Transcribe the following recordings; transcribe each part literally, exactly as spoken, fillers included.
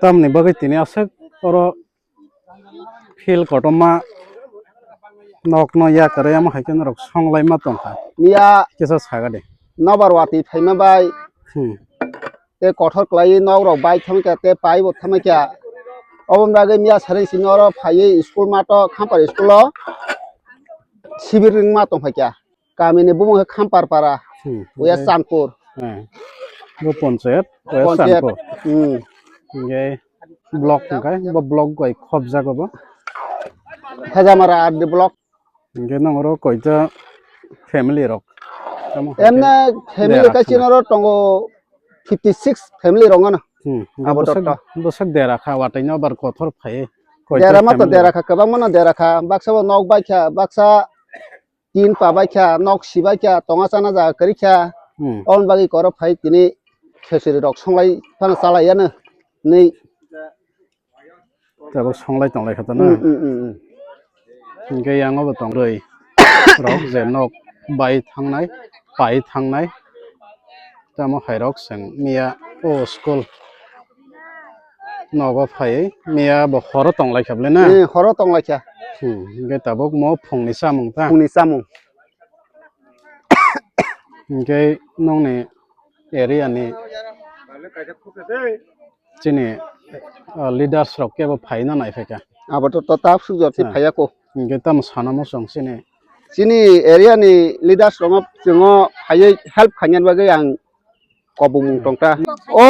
Tamni bagwi tini aswk oro field kotorma nokno yakarwi omo hai khe norok songlaima tongkha. Miya kisa sagadi. Nobar watwi phaima bai Hmm. tei kothor kwlaiwi nok rok bai thangkha tei pai bo thangkha. Oboni bagwi miya sari simi oro phaiwi school mato Khampar school o sibir wngma tongphaikha. Kamini bumung khe Khampar para, Hmm. West Chanpur. Eh. Bo ponchayat, West Ponchayat. Chanpur. Hmm. Hingke block hingke bo block bai khobjago bo. Hajamara R D block. Hingke nang oro koita family rok? Tamo hingke Emne family dera kaisa khana. Noro tongo fifty six family rok ano. Hmm. Hingke Abo bwswk, totto. Bwswk dera kha watwi no bar kothor phai. Koita Dera ma to family dera rok? Kha, kwbangma no dera kha. Baksa bo nok bai kha, baksa tin pabai kha, nok sibai kha, tonga chana jaga kwrwi kha. Hmm. Oboni bagwi koro phai tini khesuri rok songlai phano chalai yano nwi. Tabuk songlai tonglai kha to na? Hmm, hmm, hmm, hmm. Hingke yango bo tong rwi rok je nok bai thangnai, pai thangnai. Tamo hai rok chwng miya o school nogo phai miya bo horo tong lai kha bwle na? Eh, horo tong lai kha. Hmm, hingke tabuk mo phungni chamung ta? Phungni chamung. Hingke nongni area ni chini, ah, leaders rok kebo phaina nai phaikha. Abo to, to ta sujor si Ah. Phaiya ko. Hingke tamo sana mo chwng chini. Chini area ni leaders rok no chwngo phaiwi help khaina bagwi ang kobongmung tongkha. O.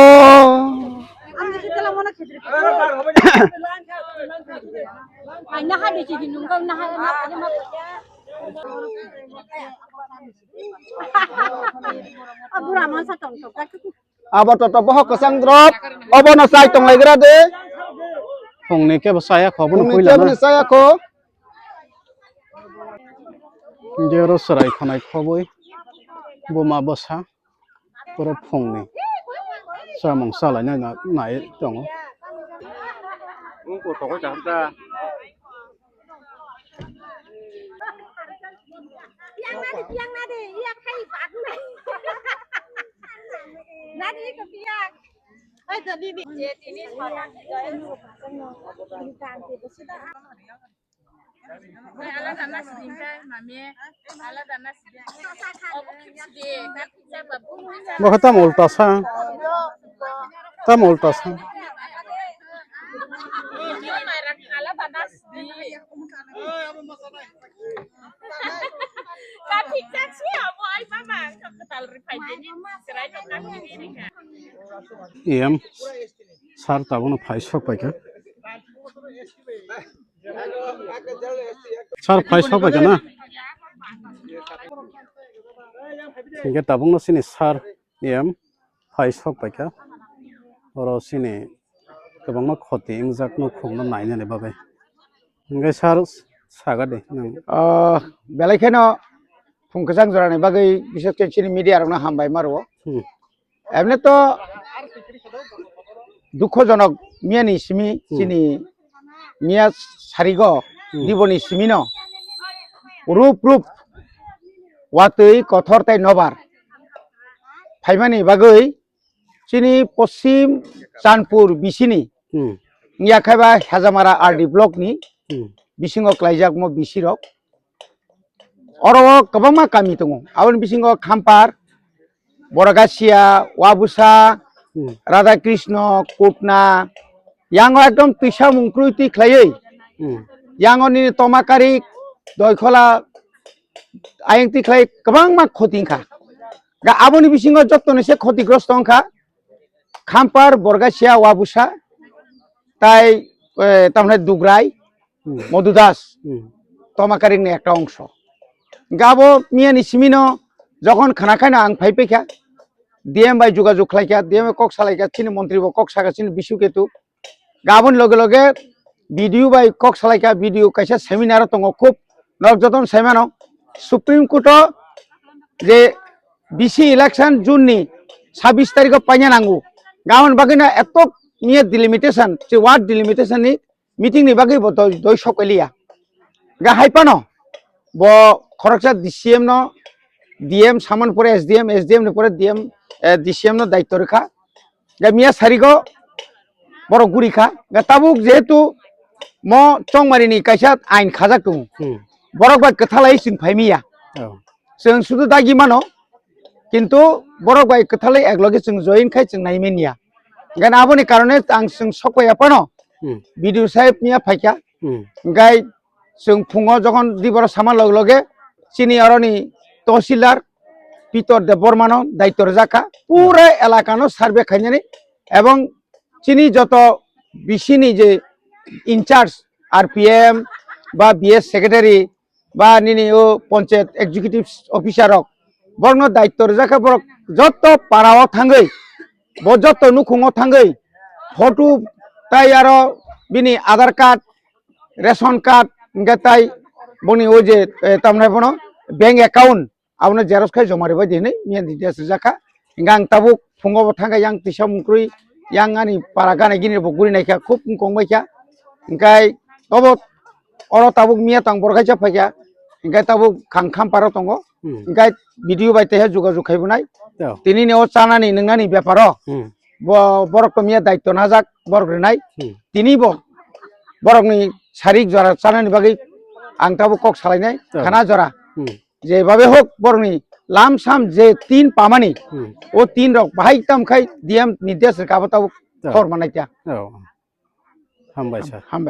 Abo toto bohok kwchang drop, obono chai tonglaigra de. Phungni kebo chaya kho, bono Phungni puila kebo na. Ni chaya kho. Hingke oro chwrai khonai khobwi buma bwsa oro phungni chamung chalaina na-, nai tongo. Bo khe tamo ulta sa. Tamo ulta sa. Em, sir tabukno phai sok paikha. Sir phai sok paikha na? Hingke tabukno chini sir em phai sok paikha. Oro chini kwbangma khoti wngjak nukhungno nainani bagwi. Hingke sir sagadi nwng. Ah, belai kheno phung kwchang jorani bagwi bises khe chini media rokno hambai ma rwo. Hmm. Emne to dukhojonok miyani simi Hmm. chini miya sarigo Hmm. diboni simino rup rup watwi kothor tei nobar phaimani bagwi chini Poschim Chanpur bisini Hmm. wngya khe ba Hejamara R D block ni Hmm. bisingo klaijakmo bisi rok. Oro o kwbangma kami tongo. Aboni bisingo Khampar, Boragasia, Wabusa, Hmm. Radha Krishna, Kutna, yango ekdom twisa mung krwi twi khlaiwi, Hmm. yango nini Tomakarik, Doikhola, ayang twi khlai kwbangma khoti wngkha. Ga aboni bisingo jottoni se khotigrosto wngkha Khampar, Borgasia, Wabusa, tai, eh, tamni Dugrai, Hmm. Modhu Das, Hmm. Tomakarik ni ekta ongso. Ga abo miyani simino jokhon khana khaino ang phai paikha, D M bai jogajog khlaikha, D M bai kok salaikha, chini montri bo kok sakha, chini Bisu Ketu. Ga aboni loge loge B D O bai kok salaikha, B D O kaisa seminar o tongo, khub norok jotono sai mano, Supreme Court o je B C election June ni sabbish tarikh o paina nango. Ga aboni bagwi no etok niya delimitation, je ward delimitation ni meeting ni bagwi bo doi, doi sok liya. Ga hai phano bo khoroksa D C M no, D M samani pore S D M, S D M ni pore D M, eh, D C M no daityo rwkha. Ga miya sarigo borok guri kha. Ga tabuk jehetu mo chongmari ni kaisa ain khajak tongo. Hmm. Borok bai kwthalai chwng phai miya. Oh. Chwng sudu dagi mano, kintu borok bai kwthalai ekloge chwng join khai chwng nai manya. Gan aboni karone ang chwng sokpaiya phano Hmm. B D O saheb miya phaikha. Hmm. Gai chwng phungo jokhon diboro sama log loge chini oroni tohsildar Pitor Debbarmano daityo rwjak kha. Pura elakano survey khainani ebong chini joto bisini je in charge R P M ba B S secretary ba nini o panchayat executive officer rok borokno daityo rwjak kha, borok joto para o thangwi bo joto nukhung o thangwi photo tai aro bini Aadhaar card, ration card, hingke tai boni o je, eh, tamnai bono bank account abono xerox khai joma ribai di hinui miya ni details rijak kha. Hingke ang tabuk phungo bo thangkha yang tisa mungkrui yang ani para gana gini bo guri naikha khub wngkong baikha. Hingke obo oro tabuk miya tang borok kaisa phaikha. Hingke tabuk khang khamparo tongo. Hmm. Hingke B D O bai taiha jogajog khai bonai. Tini ni o chanani nwngnani beparo. Hmm. Bo borok to miya daityo najak borok rinai. Hmm. Tini bo borokni sarik jora chanani bagwi ang tabuk kok salainai. Oh. Khana jora. Hmm. Jebabe hok borokni lamsam je tin pamani, Hmm. o tin rok bahai tam khai D M ni desh rwkha abo tabuk Oh. khor manai kha. Oh. Hambai sir. Hambai.